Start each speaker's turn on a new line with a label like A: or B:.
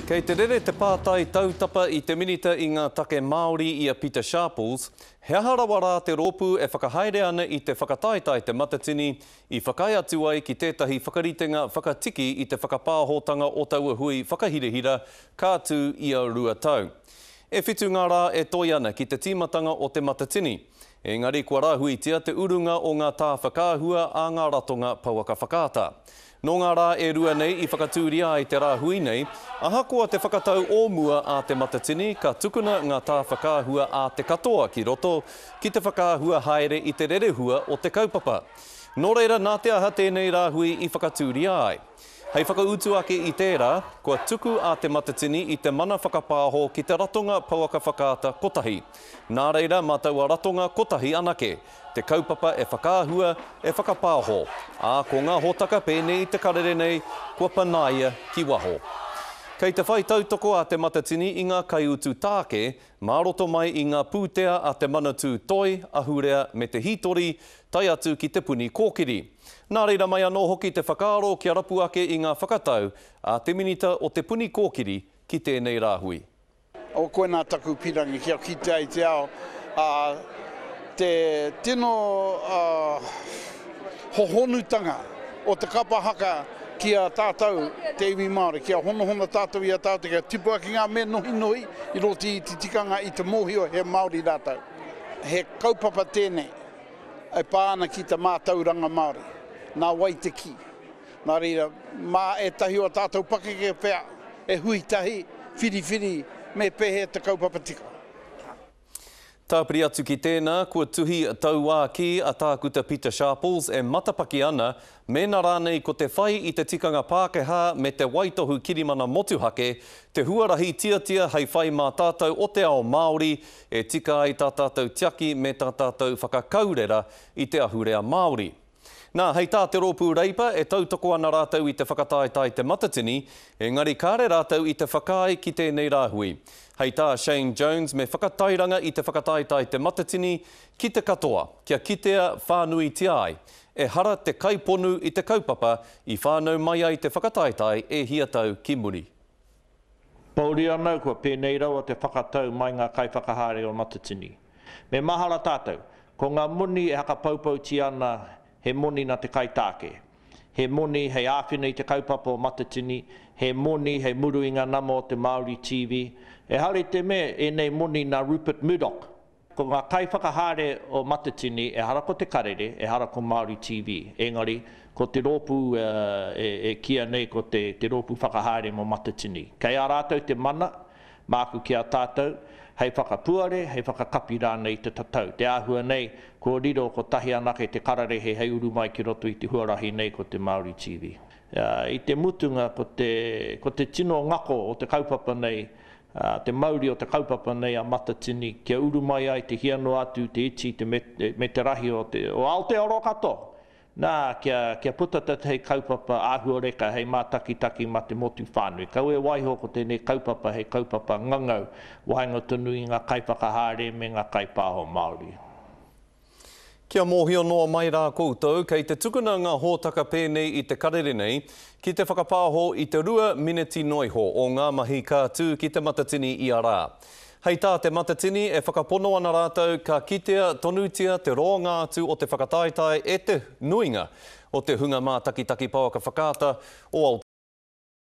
A: Kei te rere te pātai tautapa i te Minita i ngā Take Māori i a Pita Sharples, he aha rawa rā te rōpū e whakahaere ana i te whakataetae Te Matatini i whakaae atu ai ki tētahi whakaritenga whakatiki i te whakapāhotanga o taua hui whakahirahira ka tū ia rua tau. E whitu ngā rā e toe ana ki te tīmatanga o Te Matatini. Engari kua rāhuitia te urunga o ngā tā whakaahua a ngā ratonga pouaka whakaata. Nō ngā rā e rua nei i whakatūria ai te rāhui nei, ahakoa te whakatau o mua a Te Matatini ka tukuna ngā tā whakaahua a te katoa ki roto ki te whakaahua haere i te rerehua o te kaupapa. Nō reira nā te aha tēnei rāhui i whakatūria ai? Hei whakautu ake i tērā, kua tuku a Te Matatini i te mana whakapāho ki te ratonga pouaka whakaata kotahi. Nā reira mā taua ratonga kotahi anake te kaupapa e whakaahua, e whakapāho, ā, ko ngā hōtaka pēnei i te karere nei, kua panaia ki waho. Kei te whai tautoko a Te Matatini i ngā kaiutu tāke mā roto mai i ngā pūtea a Te Manatū Toi, Ahurea me te Hītori, tae atu ki Te Puni Kōkiri. Nā reira mai anō hoki te whakaaro kia rapu ake i ngā whakatau a te Minita o Te Puni Kōkiri ki tēnei rāhui.
B: O koinā taku pirangi kia kitea i te ao, ā, te tino hohonutanga o te kapa haka ki a tātou te iwi Māori, kia honohono tātou i a tātou, kia tipu ake ngā mea nohinohi i roto i te tikanga i te mōhio he Māori rātou. He kaupapa tēnei e pā ana ki te mātauranga Māori. Nā wai te kī? Nā reira, mā ētahi o ā tātou pakeke pea e hui tahi, whiriwhiri me pēhea te kaupapa tika.
A: Tāpiri atu ki tēnā, kua tuhi tauākī a Tākuta Pita Sharples e matapaki ana mēnā rānei ko te whai i te tikanga Pākehā me te waitohu kirimana motuhake te huarahi tiatia hei whai mā tātou o te ao Māori e tika ai tā tātou tiaki me tā tātou whakakaurera i te ahurea Māori. Nā, hei tā te rōpū Reipa, e tautoko ana rātou i te whakataetae Te Matatini, engari kāre rātou i te whakaae ki tēnei rāhui. Hei tā Shane Jones me whakatairanga i te whakataetae Te Matatini ki te katoa, kia kitea whānuitia ai. Ehara te kaiponu i te kaupapa i whānau mai ai te whakataetae e hia tau ki muri.
C: Pouri ana au kua pēnei rawa te whakatau mai ngā kaiwhakahaere o Matatini. Me mahara tātou, ko ngā moni e hakapoupoutia ana he moni nā te kaitāke. He moni hei āwhina i te kaupapa o Matatini, he moni hei muru i ngā nama o te Māori TV. Ehara i te mea ēnei moni nā Rupert Murdoch. Ko ngā kaiwhakahaere o Matatini ehara ko Te Karere, ehara ko Māori TV, engari ko te rōpū e kīia nei ko te rōpū whakahaere mō Matatini. Kei a rātou te mana, Māku ki a tātou, hei whakapuare, hei whakakapi rānei i te tatau. Te āhua nei, kua riro kotahi anake te kararehe hei uru mai ki roto i te huarahi nei ko te Māori TV. I te mutunga, ko te, ko te tino ngako o te kaupapa nei, te mauri o te kaupapa nei a Matatini, kia uru mai ai te hia noa atu, te iti, te me, me te rahi o te, o Aotearoa katoa. Nā, kia, kia puta tētahi kaupapa āhuareka hei mātakitaki mā te motu whānui. Kaua e waiho ko tēnei kaupapa hei kaupapa ngangau waenga tonu i ngā kaiwhakahaere me ngā kaipāho Māori.
A: Kia mōhio noa mai rā koutou, kei te tukuna ngā hōtaka pēnei i te karere nei ki te whakapāho i te rua mineti noa iho o ngā mahi ka tū ki Te Matatini ia rā. Hei tā Te Matatini, e whakapono ana rātou ka kitea tonutia te roanga atu o te whakataetae e te nuinga o te hunga mātakitaki pouaka whakaata o Aotearoa.